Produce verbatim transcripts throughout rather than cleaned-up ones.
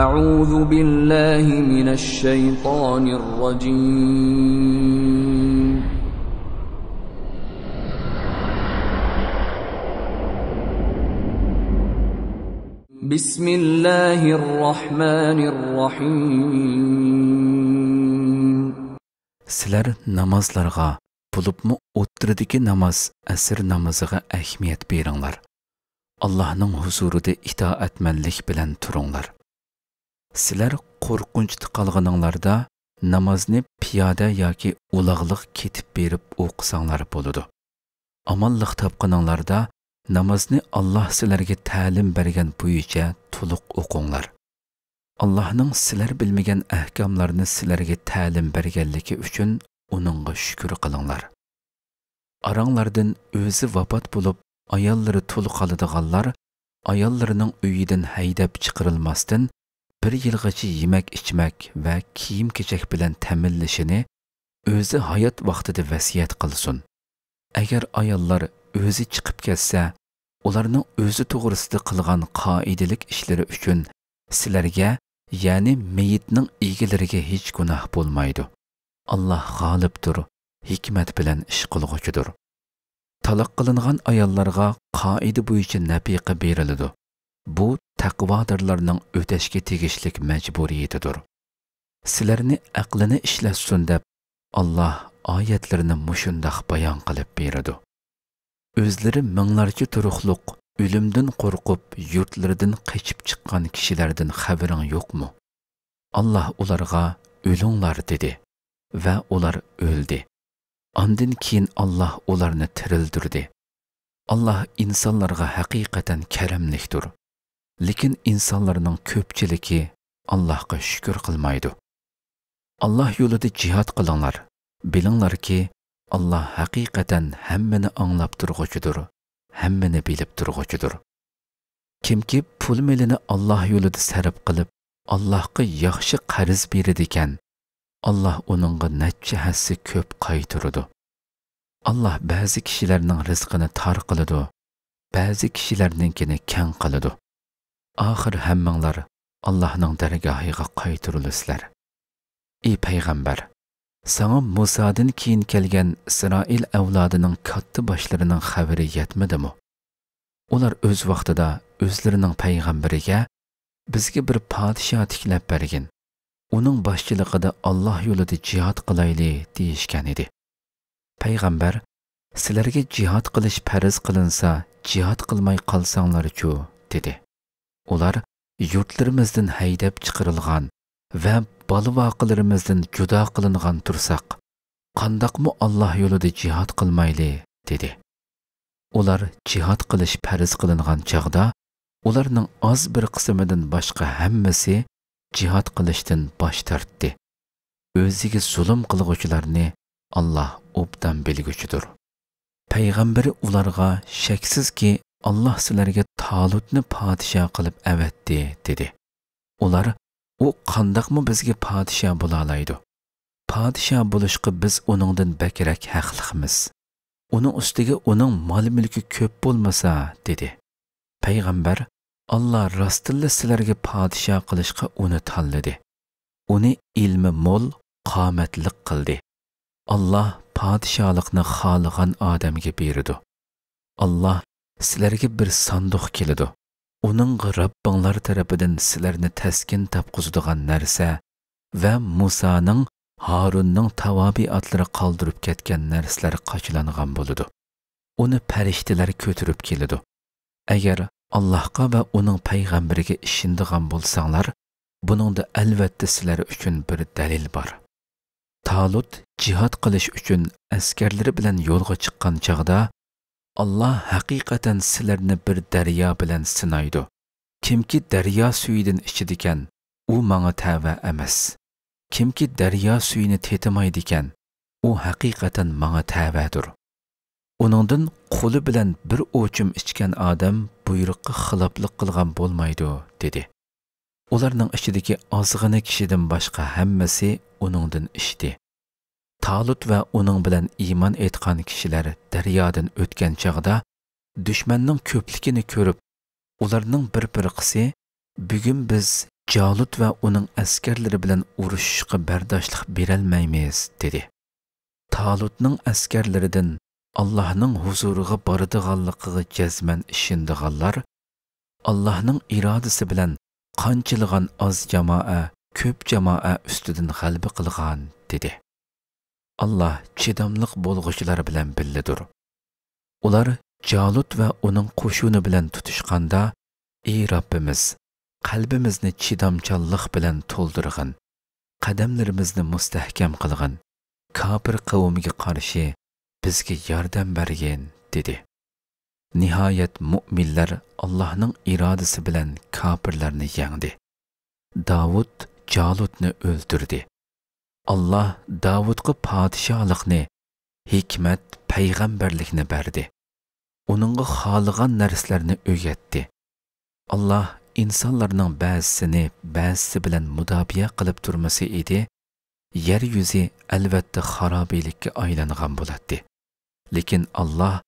أعوذ بالله من الشيطان الرجيم. بسم الله الرحمن الرحيم. سىلەر نامازلارغا، بولۇپمۇ ئوتتۇرىدىكى ناماز، ئەسىر نامىزىغا ئەھمىيەت بېرىڭلار. ئاللاھنىڭ ھۇزۇرىدا ئىتائەتمەنلىك بىلەن تۇرۇڭلار. سىلەر قورقۇنچتا قالغىنىڭلاردا نامازنى پىيادە ياكى ئۇلاغلىق كېتىپ بېرىپ ئوقۇساڭلار بولىدۇ. ئامانلىق تاپقىنىڭلاردا نامازنى ئاللاھ سىلەرگە تەلىم بەرگەن بويىچە تولۇق ئوقۇڭلار. ئاللاھنىڭ سىلەر بىلمىگەن ئەھكاملارنى سىلەرگە تەلىم بەرگەنلىكى ئۈچۈن ئۇنىڭغا شۈكۈر قىلىڭلار. ئاراڭلاردىن ئۆزى ۋاپات بولۇپ، ئاياللىرى تۇل قالىدىغانلار ئاياللىرىنىڭ ئۆيىدىن ھەيدەپ چىقىرىلماستىن، بىر يىلغىچە يېمەك-ئىچمەك ۋە كىيىم-كېچەك بىلەن تەمىنلىشىنى ئۆزى ھايات ۋاقتىدا ۋەسىيەت قىلسۇن. ئەگەر ئاياللار ئۆزى چىقىپ كەتسە، ئۇلارنىڭ ئۆزى توغرىسىدا قىلغان قائىدىلىك ئىشلىرى ئۈچۈن سىلەرگە، يەنى مېيىتنىڭ ئىگىلىرىگە ھېچ گۇناھ بولمايدۇ. ئاللاھ غالىبتۇر، ھېكمەت بىلەن ئىش قىلغۇچىدۇر. تالاق قىلىنغان ئاياللارغا قائىدە بويىچە نەپىقە بېرىلىدۇ. بۇ تەقۋادارلارنىڭ ئۆتەشكە تېگىشلىك مەجبۇرىيىتىدۇر. سىلەرنى ئەقلىنى ئىشلەتسۇن دەپ، ئاللاھ ئايەتلىرىنى مۇشۇنداق بايان قىلىپ بېرىدۇ. ئۆزلىرى مىڭلارچە تۇرۇقلۇق، ئۆلۈمدىن قورقۇپ، يۇرتلىرىدىن قېچىپ چىققان كىشىلەردىن خەۋىرىڭ يوقمۇ؟ ئاللاھ ئۇلارغا، «ئۆلۈڭلار» دېدى ۋە ئۇلار ئۆلدى. ئاندىن كېيىن ئاللاھ ئۇلارنى تىرىلدۈردى. ئاللاھ ئىنسانلارغا ھەقىقەتەن كەرەملىكتۇر. لېكىن ئىنسانلارنىڭ كۆپچىلىكى ئاللاھقا شۈكۈر قىلمايدۇ. ئاللاھ يولىدا جىھاد قىلىڭلار. بىلىڭلاركى، ئاللاھ ھەقىقەتەن ھەممىنى ئاڭلاپ تۇرغۇچىدۇر، ھەممىنى بىلىپ تۇرغۇچىدۇر. كىمكى پۇل-مېلىنى ئاللاھ يولىدا سەرپ قىلىپ، ئاللاھقا ياخشى قەرز بېرىدىكەن، ئاللاھ ئۇنىڭغا نەچچە ھەسسە كۆپ قايتۇرىدۇ. ئاللاھ بەزى كىشىلەرنىڭ رىزقىنى تار قىلىدۇ، بەزى كىشىلەرنىڭكىنى كەڭ قىلىدۇ. ئاخىر ھەممىڭلار ئاللاھنىڭ دەرگاھىغا قايتۇرۇلىسىلەر. ئى پەيغەمبەر، ساڭا مۇسادىن كېيىن كەلگەن ئىسرائىل ئەۋلادىنىڭ كاتتا باشلىرىنىڭ خەۋىرى يەتمىدىمۇ؟ ئۇلار ئۆز ۋاقتىدا ئۆزلىرىنىڭ پەيغەمبىرىگە، «بىزگە بىر پادىشاھ تىكلەپ بەرگىن، ئۇنىڭ باشچىلىقىدا ئاللاھ يولىدا جىھاد قىلايلى» دېيىشكەن ئىدى. پەيغەمبەر، «سىلەرگە جىھاد قىلىش پەرز قىلىنسا، جىھاد قىلماي قالساڭلارچۇ؟» دېدى. ئۇلار، «يۇرتلىرىمىزدىن ھەيدەپ چىقىرىلغان ۋە بالا-ۋاقىلىرىمىزدىن جۇدا قىلىنغان تۇرساق، قانداقمۇ ئاللاھ يولىدا جىھاد قىلمايلى؟» دېدى. ئۇلار جىھاد قىلىش پەرز قىلىنغان چاغدا، ئۇلارنىڭ ئاز بىر قىسمىدىن باشقا ھەممىسى جىھاد قىلىشتىن باش تارتتى. ئۆزىگە زۇلۇم قىلغۇچىلارنى ئاللاھ ئوبدان بىلگۈچىدۇر. پەيغەمبىرى ئۇلارغا، «شەكسىزكى، ئاللاھ سىلەرگە تالۇتنى پادىشاھ قىلىپ ئەۋەتتى» دېدى. ئۇلار، «ئۇ قانداقمۇ بىزگە پادىشاھ بولالايدۇ؟ پادىشاھ بولۇشقا بىز ئۇنىڭدىن بەكرەك ھەقلىقمىز. ئۇنىڭ ئۈستىگە ئۇنىڭ مال-مۈلكى كۆپ بولمىسا؟» دېدى. پەيغەمبەر، «ئاللاھ راستتىنلا سىلەرگە پادىشاھ قىلىشقا ئۇنى تاللىدى. ئۇنى ئىلمى مول، قامەتلىك قىلدى. ئاللاھ پادىشاھلىقنى خالىغان ئادەمگە بېرىدۇ. ئاللاھ سىلەرگە بىر ساندۇق كېلىدۇ. ئۇنىڭغا رەببىڭلار تەرىپىدىن سىلەرنى تەسكىن تاپقۇزىدىغان نەرسە ۋە مۇسانىڭ، ھارۇننىڭ تاۋابىئاتلىرى قالدۇرۇپ كەتكەن نەرسىلەر قاچىلانغان بولىدۇ. ئۇنى پەرىشتىلەر كۆتۈرۈپ كېلىدۇ. ئەگەر ئاللاھقا ۋە ئۇنىڭ پەيغەمبىرىگە ئىشىنىدىغان بولساڭلار، بۇنىڭدا ئەلۋەتتە سىلەر ئۈچۈن بىر دەلىل بار.» تالۇت جىھاد قىلىش ئۈچۈن ئەسكەرلىرى بىلەن يولغا چىققان چاغدا، «ئاللاھ ھەقىقەتەن سىلەرنى بىر دەريا بىلەن سىنايدۇ. كىمكى دەريا سۈيىدىن ئىچىدىكەن، ئۇ ماڭا تەۋە ئەمەس. كىمكى دەريا سۈيىنى تېتىمايدىكەن، ئۇ ھەقىقەتەن ماڭا تەۋەدۇر. ئۇنىڭدىن قولى بىلەن بىر ئوچۇم ئىچكەن ئادەم بۇيرۇققا خىلاپلىق قىلغان بولمايدۇ» دېدى. ئۇلارنىڭ ئىچىدىكى ئازغىنە كىشىدىن باشقا ھەممىسى ئۇنىڭدىن ئىچتى. تالۇت ۋە ئۇنىڭ بىلەن ئىمان ئېيتقان كىشىلەر دەريادىن ئۆتكەن چاغدا، دۈشمەننىڭ كۆپلۈكىنى كۆرۈپ، ئۇلارنىڭ بىر پىرقىسى، «بۈگۈن بىز جالۇت ۋە ئۇنىڭ ئەسكەرلىرى بىلەن ئۇرۇشۇشقا بەرداشلىق بېرەلمەيمىز» دېدى. تالۇتنىڭ ئەسكەرلىرىدىن ئاللاھنىڭ ھۇزۇرىغا بارىدىغانلىقىغا جەزمەن ئىشىنىدىغانلار، «ئاللاھنىڭ ئىرادىسى بىلەن قانچىلىغان ئاز جامائە كۆپ جامائە ئۈستىدىن غەلىبە قىلغان» دېدى. ئاللاھ چىداملىق بولغۇچىلار بىلەن بىللىدۇر. ئۇلار جالۇت ۋە ئۇنىڭ قوشۇنى بىلەن تۇتۇشقاندا، «ئى رەببىمىز، قەلبىمىزنى چىدامچانلىق بىلەن تولدۇرغىن، قەدەملىرىمىزنى مۇستەھكەم قىلغىن، كاپىر قەۋمگە قارشى بىزگە ياردەم بەرگىن» دېدى. نىھايەت مۇئمىنلار ئاللاھنىڭ ئىرادىسى بىلەن كاپىرلارنى يەڭدى. داۋۇت جالۇتنى ئۆلتۈردى. ئاللاھ داۋۇتقا پادىشاھلىقنى، ھېكمەت، پەيغەمبەرلىكنى بەردى. ئۇنىڭغا خالىغان نەرسىلەرنى ئۆگەتتى. ئاللاھ ئىنسانلارنىڭ بەزىسىنى بەزىسى بىلەن مۇداپىئە قىلىپ تۇرمىسا ئىدى، يەر يۈزى ئەلۋەتتە خارابىلىككە ئايلانغان بولاتتى. لېكىن ئاللاھ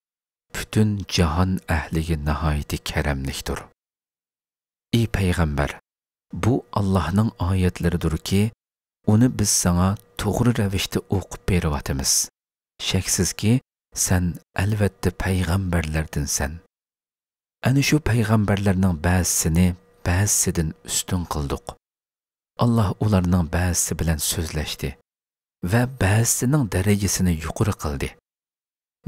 پۈتۈن جاھان ئەھلىگە ناھايىتى كەرەملىكتۇر. ئى پەيغەمبەر، بۇ ئاللاھنىڭ ئايەتلىرىدۇركى، ئۇنى بىز ساڭا توغرا رەۋىشتە ئوقۇپ بېرىۋاتىمىز. شەكسىزكى، سەن ئەلۋەتتە پەيغەمبەرلەردىنسەن. ئەنە شۇ پەيغەمبەرلەرنىڭ بەزىسىنى بەزىسىدىن ئۈستۈن قىلدۇق. ئاللاھ ئۇلارنىڭ بەزىسى بىلەن سۆزلەشتى ۋە بەزىسىنىڭ دەرىجىسىنى يۇقىرى قىلدى.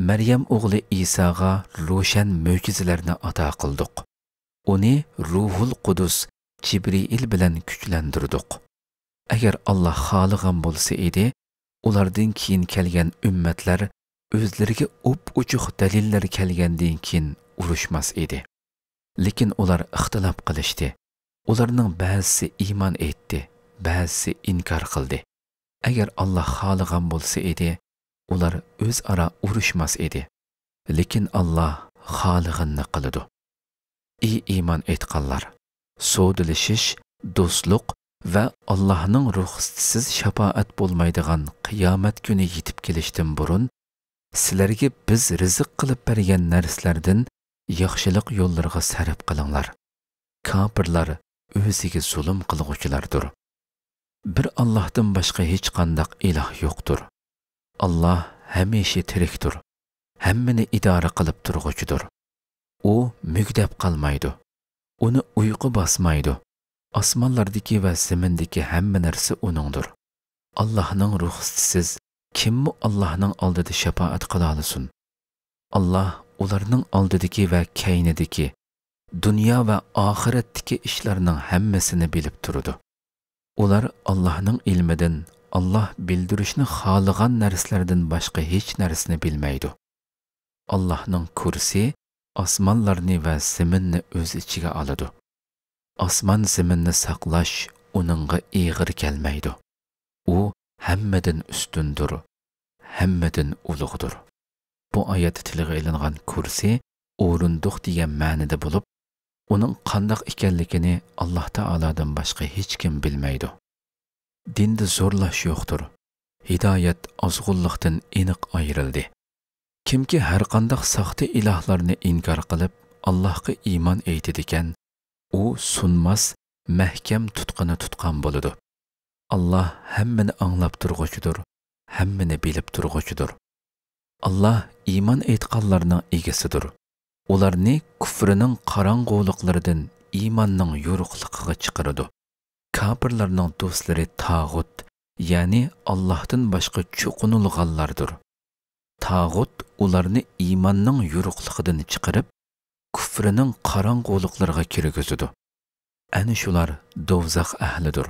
مەريەم ئوغلى ئىساغا روشەن مۆجىزىلەرنى ئاتا قىلدۇق. ئۇنى روھۇل قۇدۇس جىبرىئىل بىلەن كۈچلەندۈردۇق. ئەگەر ئاللاھ خالىغان بولسا ئىدى، ئۇلاردىن كېيىن كەلگەن ئۈممەتلەر ئۆزلىرىگە ئوپئوچۇق دەلىللەر كەلگەندىن كېيىن ئۇرۇشماس ئىدى. لېكىن ئۇلار ئىختىلاپ قىلىشتى. ئۇلارنىڭ بەزىسى ئىمان ئېيتتى، بەزىسى ئىنكار قىلدى. ئەگەر ئاللاھ خالىغان بولسا ئىدى، ئۇلار ئۆزئارا ئۇرۇشماس ئىدى. لېكىن ئاللاھ خالىغىنىنى قىلىدۇ. ئى ئىمان ئېيتقانلار! سودىلىشىش، دوستلۇق ۋە ئاللاھنىڭ رۇخسىتىسىز شاپائەت بولمايدىغان قىيامەت كۈنى يېتىپ كېلىشتىن بۇرۇن، سىلەرگە بىز رىزىق قىلىپ بەرگەن نەرسىلەردىن ياخشىلىق يوللىرىغا سەرپ قىلىڭلار. كاپىرلار ئۆزىگە زۇلۇم قىلغۇچىلاردۇر. بىر ئاللاھتىن باشقا ھېچقانداق ئىلاھ يوقتۇر. ئاللاھ ھەمىشە تىرىكتۇر، ھەممىنى ئىدارە قىلىپ تۇرغۇچىدۇر. ئۇ مۈگدەپ قالمايدۇ. ئۇنى ئۇيقۇ باسمايدۇ. ئاسمانلاردىكى ۋە زېمىندىكى ھەممە نەرسە ئۇنىڭدۇر. ئاللاھنىڭ رۇخسىتىسىز كىممۇ ئاللاھنىڭ ئالدىدا شاپائەت قىلالىسۇن؟ ئاللاھ ئۇلارنىڭ ئالدىدىكى ۋە كەينىدىكى، دۇنيا ۋە ئاخىرەتتىكى ئىشلارنىڭ ھەممىسىنى بىلىپ تۇرىدۇ. ئۇلار ئاللاھنىڭ ئىلمىدىن ئاللاھ بىلدۈرۈشنى خالىغان نەرسىلەردىن باشقا ھېچ نەرسىنى بىلمەيدۇ. ئاللاھنىڭ كۇرسى ئاسمانلارنى ۋە زېمىننى ئۆز ئىچىگە ئالىدۇ. ئاسمان زېمىننى ساقلاش ئۇنىڭغا ئېغىر كەلمەيدۇ. ئۇ ھەممىدىن ئۈستۈندۇر، ھەممىدىن ئۇلۇغدۇر. بۇ ئايەتتە تىلغا ئېلىنغان كۇرسى ئورۇندۇق دېگەن مەنىدە بولۇپ، ئۇنىڭ قانداق ئىكەنلىكىنى ئاللاھ تائالادىن باشقا ھېچكىم بىلمەيدۇ. دىندا زورلاش يوقتۇر. ھىدايەت ئازغۇنلۇقتىن ئېنىق ئايرىلدى. كىمكى ھەرقانداق ساختا ئىلاھلارنى ئىنكار قىلىپ، ئاللاھقا ئىمان ئېيتىدىكەن، ئۇ سۇنماس، مەھكەم تۇتقىنى تۇتقان بولىدۇ. ئاللاھ ھەممىنى ئاڭلاپ تۇرغۇچىدۇر، ھەممىنى بىلىپ تۇرغۇچىدۇر. ئاللاھ ئىمان ئېيتقانلارنىڭ ئىگىسىدۇر. ئۇلارنى كۇفرىنىڭ قاراڭغۇلۇقلىرىدىن ئىماننىڭ يورۇقلۇقىغا چىقىرىدۇ. كاپىرلارنىڭ دوستلىرى تاغۇت، يەنى ئاللاھتىن باشقا چوقۇنۇلغانلاردۇر. تاغۇت ئۇلارنى ئىماننىڭ يورۇقلۇقىدىن چىقىرىپ، كۇفرىنىڭ قاراڭغۇلۇقلىرىغا كىرگۈزىدۇ. ئەنە شۇلار دوزاخ ئەھلىدۇر.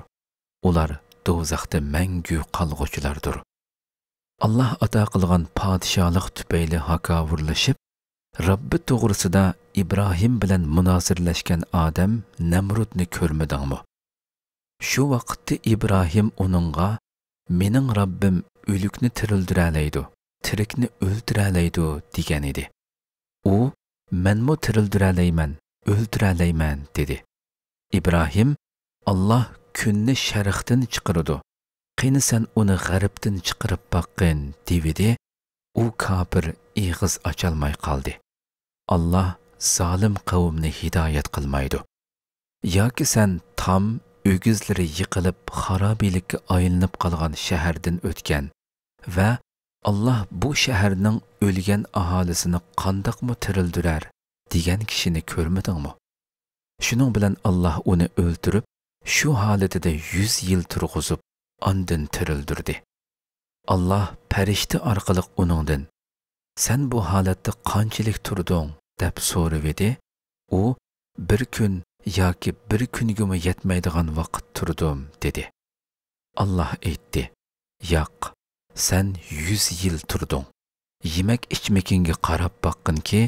ئۇلار دوزاختا مەڭگۈ قالغۇچىلاردۇر. ئاللاھ ئاتا قىلغان پادىشاھلىق تۈپەيلى ھاكاۋۇرلىشىپ، رەببى توغرىسىدا ئىبراھىم بىلەن مۇنازىرىلەشكەن ئادەم نەمرۇدنى كۆرمىدىڭمۇ؟ شۇ ۋاقىتتا ئىبراھىم ئۇنىڭغا، «مېنىڭ رەببىم ئۆلۈكنى تىرىلدۈرەلەيدۇ، تىرىكنى ئۆلتۈرەلەيدۇ» دېگەنىدى. ئۇ، «مەنمۇ تىرىلدۈرەلەيمەن، ئۆلتۈرەلەيمەن» دېدى. ئىبراھىم، «ئاللاھ كۈننى شەرقتىن چىقىرىدۇ، قېنى سەن ئۇنى غەربتىن چىقىرىپ باققىن» دېۋىدى. ئۇ كاپىر ئېغىز ئاچالماي قالدى. ئاللاھ زالىم قەۋمنى ھىدايەت قىلمايدۇ. ياكى سەن تام، ئۆگزىلىرى يىقىلىپ، خارابىلىككە ئايلىنىپ قالغان شەھەردىن ئۆتكەن ۋە «ئاللا بۇ شەھەرنىڭ ئۆلگەن ئاھالىسىنى قانداقمۇ تىرىلدۈرەر؟» دېگەن كىشىنى كۆرمىدىڭمۇ؟ شۇنىڭ بىلەن ئاللا ئۇنى ئۆلتۈرۈپ، شۇ ھالىتىدە يۈز يىل تۇرغۇزۇپ، ئاندىن تىرىلدۈردى. ئاللا پەرىشتە ئارقىلىق ئۇنىڭدىن: «سەن بۇ ھالەتتە قانچىلىك تۇردۇڭ؟» دەپ سورىۋىدى. ئۇ: «بىر كۈن ياكى بىر كۈنگىمۇ يەتمەيدىغان ۋاقىت تۇردۇم» دېدى. ئاللا ئېيتتى: «ياق، سەن يۈز يىل تۇردۇڭ. يېمەك-ئىچمىكىڭگە قاراپ باققىنكى،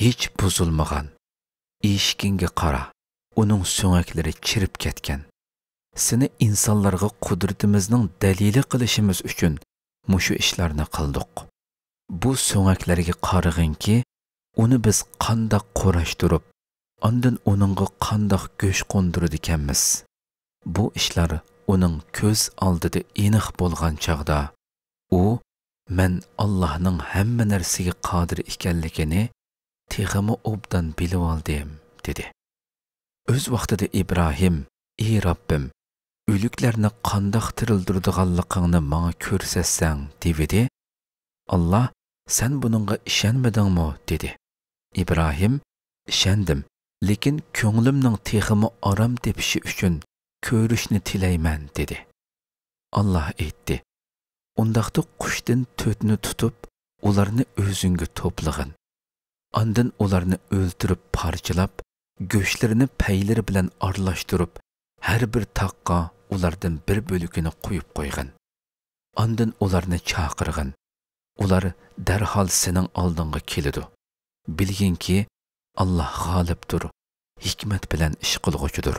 ھېچ بۇزۇلمىغان. ئېشىكىڭگە قارا، ئۇنىڭ سۆڭەكلىرى چىرىپ كەتكەن. سېنى ئىنسانلارغا قۇدرىتىمىزنىڭ دەلىلى قىلىشىمىز ئۈچۈن مۇشۇ ئىشلارنى قىلدۇق. بۇ سۆڭەكلەرگە قارىغىنكى، ئۇنى بىز قانداق قۇراشتۇرۇپ، ئاندىن ئۇنىڭغا قانداق گۆش قوندۇرىدىكەنمىز. بۇ ئىشلار ئۇنىڭ كۆز ئالدىدا ئېنىق بولغان چاغدا، ئۇ مەن ئاللانىڭ ھەممە نەرسىگە قادىر ئىكەنلىكىنى تېخىمۇ ئوبدان بىلىۋالدىم» دېدى. ئۆز ۋاقتىدا ئىبراھىم: «ئى رەببىم، ئۆلۈكلەرنى قانداق تىرىلدۈرىدىغانلىقىڭنى ماڭا كۆرسەتسەڭ» دېۋىدى. ئاللا: «سەن بۇنىڭغا ئىشەنمىدىڭمۇ؟» دېدى. ئىبراھىم: «ئىشەندىم، لېكىن كۆڭلۈمنىڭ تېخىمۇ ئارام تېپىشى ئۈچۈن كۆرۈشنى تىلەيمەن» دېدى. ئاللا ئېيتتى: «ئۇنداقتا قۇشتىن تۆتنى تۇتۇپ، ئۇلارنى ئۆزۈڭگە توپلىغىن. ئاندىن ئۇلارنى ئۆلتۈرۈپ پارچىلاپ، گۆشلىرىنى پەيلىرى بىلەن ئارىلاشتۇرۇپ، ھەر بىر تاغقا ئۇلاردىن بىر بۆلىكىنى قويۇپ قويغىن. ئاندىن ئۇلارنى چاقىرغىن. ئۇلار دەرھال سېنىڭ ئالدىڭغا كېلىدۇ. بىلگىنكى، ئاللا غالىبتۇر، ھېكمەت بىلەن ئىش قىلغۇچىدۇر.